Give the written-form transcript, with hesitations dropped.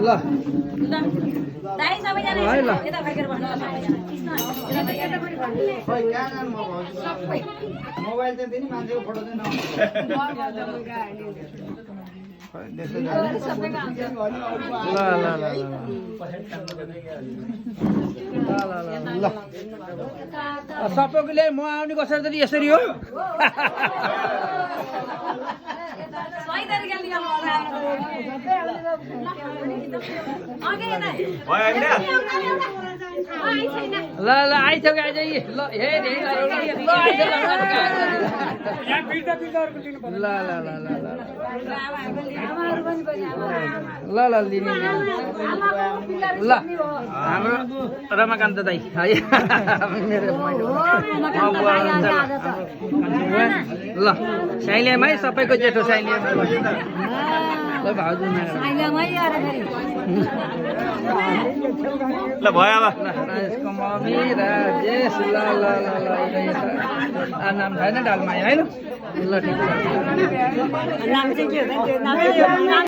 ल दाइ सबैजना है ल यता फर्केर भन्नु खै कहाँ जानु म सबै मोबाइल चाहिँ दिने मान्छेको फोटो चाहिँ नआउँछ ल सबैले म आउने कसरी त यसरी हो सही तरिकाले ल ल आइसक्यो आज ल हे ल ल ल ल लिने ल हाम्रो रमाकान्त दाई है ल साइलियामै सबैको जेठो साइलिया ल भाउजू ल भयो अब राजेशको मम्मी राजेश ल ल ल ल नाम छैन डालमा होइन ल ठिक छ नाम चाहिँ के हो